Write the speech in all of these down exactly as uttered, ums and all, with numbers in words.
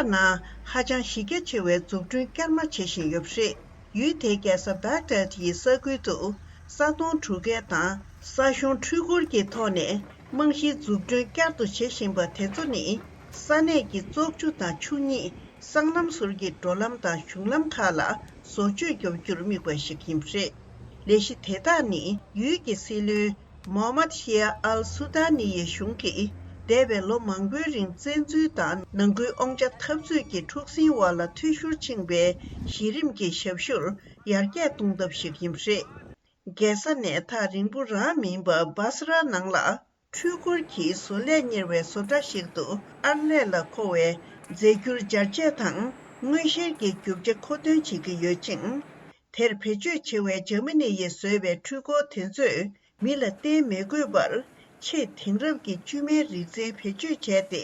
ནང་ཧ་ཅང་གཞི་རྒྱ་ཆེ་བའི་འཛུགས་སྐྲུན་བསྐྱར་མ་བྱེད་བཞིན་ཡོད་པ་རེད། ཡུལ་དེའི་རྒྱལ་ས་བྷག་དྷད་ཡི་ས་ཁུལ་དུ་ས་སྟོང་དྲུག་བརྒྱ་དང་ས་གཞུང་འཕྲུལ་འཁོར་གྱི་ཐོག་ནས་རྨང་གཞིའི་འཛུགས་སྐྲུན་བསྐྱར་དུ་བྱེད་བཞིན་པ་དེ་ཚོ་ནི་ས་གནས་ཀྱི་བཙོག་ཆུ་དང་ཆུ་གཉིས་སྲང་ལམ་ཟུར་གྱི་འགྲོ་ལམ་དང་གཞུང་ལམ་ཁག་ལ་བཟོ་བཅོས་རྒྱག་རྒྱུར་དམིགས་པ་ཞིག་ཡིན་པ་རེད། ལས་གཞི་དེ་དག་ནི་ཡུལ་གྱི་སྲིད་བློན་མོ་ཧམ་མད་ཤི་ཡ་ཨལ་སུ་དཱ་ནི་ཡི་གཞུང་གིས་འདས་པའི་ལོ་མང་པོའི་རིང་བཙན་འཛུལ་དང་ནང་ཁུལ་དབང་ཆ་འཐབ་རྩོད་ཀྱི་འཁྲུག་ཟིང་འོག་ལ་འཐུས་ཤོར་ཕྱིན་པའི་གཞི་རིམ་གྱི་ཞབས་ཞུར་ཡར་རྒྱས་གཏོང་ཐབས་ཤིག་ཡིན་པ་རེད། རྒྱལ་ས་ནས་ཐག་རིང་པོ་རང་མིན་པ་སྦ་སི་ར་ནང་ལ་འཕྲུལ་འཁོར་གྱིས་བཟོ་ལས་གཉེར་བའི་བཟོ་གྲྭ་ཞིག་ཏུ་ཨར་ལས་ལ་མཁོ་བའི་རྫས་འགྱུར་འབྱར་ཆས་དང་དངོས་བཤེར་གྱི་རྒྱུ་ཆ་མཁོ་འདོན་བྱེད་ཀྱི་ཡོད་ཅིང་། དེར་བེད་སྤྱོད་ཆེ་བའི་འཇར་མ་ནི་ཡིས་བཟོས་པའི་འཕྲུལ་འཁོར་དེ་ཚོས་མི་ལ་བརྟེན་མི་དགོས་པར་ཆེས་དེང་རབས་ཀྱི་བཅོས་མའི་རིག་རྩལ་བེད་སྤྱོད་བྱས་ཏེ་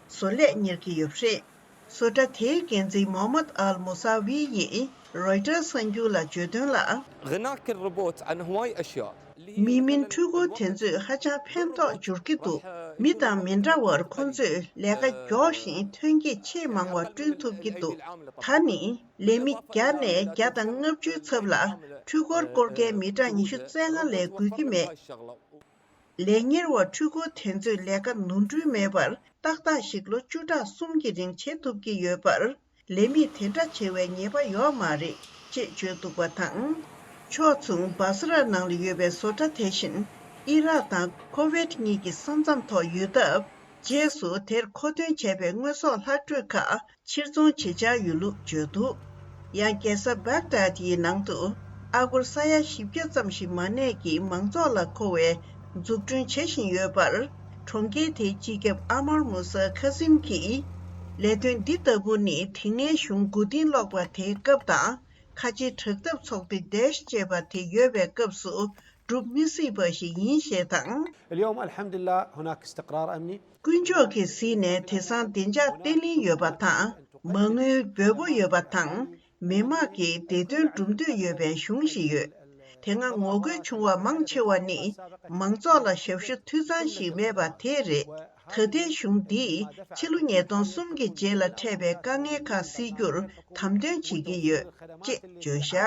བཟོ་ལས་གཉེར་གྱི་ཡོད་པ་རེད། བཟོ་གྲྭ་དེའི་འགན་འཛིན་མོ་ཧམ་མད་ཨལ་མུ་ས་ཝི་ཡིས་རོའི་ཊར་གསར་འགྱུར་ལ་བརྗོད་དོན་ལ། غناك الروبوت عن هواي أشياء. མི་མིན་འཕྲུལ་འཁོར་དེ་ཚོས་ཧ་ཅང་ཕན་ཐོགས་འབྱོར་གྱི་འདུག་མི་དང་མི་འདྲ་བར་ཁོང་ཚོས་ལས་ཀ་མགྱོགས་ཤིང་ཐོན་སྐྱེད་ཆེས་མང་བ་བསྐྲུན་ཐུབ་ཀྱི་འདུག་ད་ནི་ལས་མི་བརྒྱ་ནས་བརྒྱ་དང་ལྔ་བཅུའི་ཚབ་ལ་འཕྲུལ་འཁོར་སྐོར་མཁན་མི་གྲངས་ཉི་ཤུ་རྩ་ལྔ་ལས་དགོས་ཀྱི་མེད། ལས་གཉེར་བ་འཕྲུལ་འཁོར་དེ་ཚོས་ལས་ཀ་ནོར་འཁྲུལ་མེད་པར་ཏག་ཏག་ཞིག་ལོ་བཅུ་ཕྲག་གསུམ་གྱི་རིང་བྱེད་ཐུབ་ཀྱི་ཡོད་པར། ལས་མིས་དེ་འདྲ་བྱེད་པའི་ཉེས་པ་ཡོད་མ་རེད་ཅེས་བརྗོད་འདུག་པ་དང་། ཕྱོགས་མཚུངས་སྦ་སི་ར་ནང་ལ་ཡོད་པའི་བཟོ་གྲྭ་དེ་བཞིན་ཨི་རག་དང་ཁོ་ཝེད་གཉིས་ཀྱི་ས་མཚམས་ཐོག་ཡོད་སྟབས། རྗེས་སུ་དེར་མཁོ་འདོན་བྱས་པའི་དངོས་ཟོག་ལྷག་འཕྲོས་ཁག་ཕྱིར་ཚོང་བྱེད་འཆར་ཡོད་ལུགས་བརྗོད་འདུག་ཡང་རྒྱལ་ས་བྷག་དྷད་ཡི་ནང་དུ་ཨ་སྒོར་ས་ཡ་བཞི་བརྒྱ་ཙམ་ཞིག་མ་གནས་ཀྱི་མང་ཚོགས་ལ་མཁོ་བའི་འཛུགས་སྐྲུན་བྱེད་བཞིན་ཡོད་པར། གྲོང་ཁྱེར་དེའི་སྤྱི་ཁྱབ་ཨ་མར་མུ་ས་ཁ་སིམ་གྱིས། ལས་དོན་འདི་ལྟ་བུ་ནི་དེ་སྔའི་གཞུང་མགོ་རྟིང་སློག་པ་དེའི་སྐབས་དང་། ཁ་ཆེའི་དྲག་འཐབ་ཚོགས་སྡེ་དེ་ཤ་ཅེས་པ་དེ་ཡོད་པའི་སྐབས་སུ་སྒྲུབ་མི་སྲིད་པ་ཞིག་ཡིན་ཞེས་དང་། اليوم الحمد لله هناك استقرار أمني. དཀོན་མཆོག་གིས་གཟིགས་ནས་དེང་སང་བདེ་འཇགས་བརྟན་ལྷིང་ཡོད་པ་དང་། མ་དངུལ་འབོལ་པོ་ཡོད་པ་དང་། མི་དམངས་ཀྱིས་བདེ་དོན་སྒྲུབ་འདོད་ཡོད་པའི་གཞུང་ཞིག་ཡོད། དེ་སྔ་ངོ་རྒོལ་བྱུང་བ་མང་ཆེ་བ་ནི་མང་ཚོགས་ལ་ཞབས་ཞུ་འཐུས་ཚང་ཞིག་མེད་པ་དེ་རེད། ད་ལྟའི་གཞུང་འདིས་ཕྱི་ལོ་ཉིས་སྟོང་གསུམ་གྱི་རྗེས་ལ་འཕྲད་པའི་དཀའ་ངལ་ཁག་སེལ་རྒྱུར་དམ་དོན་བྱེད་ཀྱི་ཡོད་ཅེས་བརྗོད་བཞག་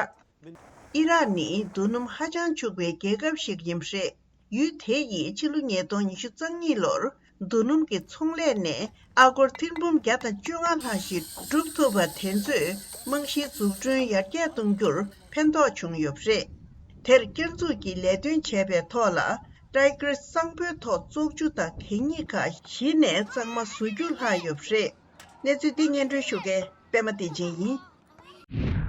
ཨི་རག་ནི་རྡོ་སྣུམ་ཧ་ཅང་ཕྱུག་པའི་རྒྱལ་ཁབ་ཞིག་ཡིན་པ་རེད། ཡུལ་དེ་ཡིས་ཕྱི་ལོ་ཉིས་སྟོང་ཉི་ཤུ་རྩ་གཉིས་ལོར་རྡོ་སྣུམ་གྱི་ཚོང་ལས་ནས་ཨ་སྒོར་ཐེར་འབུམ་བརྒྱ་དང་བཅོ་ལྔ་ལྷག་ཞིག་སྒྲུབ་ཐུབ་པ་དེ་ཚོས་རྨང་གཞིའི་འཛུགས་སྐྲུན་ཡར་རྒྱས་གཏོང་རྒྱུར་ཕན་ཐོགས་བྱུང་ཡོད་པ་རེད། དེར་བསྐྱར་འཛུགས་ཀྱི་ལས་དོན་བྱས་པའི་ཐོག་ལ་ཏའི་ཀྲི་གཙང་པོའི་ཐོག་བཙོག་ཆུ་དང་གད་སྙིགས་ཁག་གཞི་ནས་གཙང་མ་བཟོ་རྒྱུ་ལྷག་ཡོད་པ་རེད། གནས་ཚུལ་འདི་སྙན་སྒྲོན་ཞུ་མཁན་པད་མ་བདེ་ཆེན་ཡིན།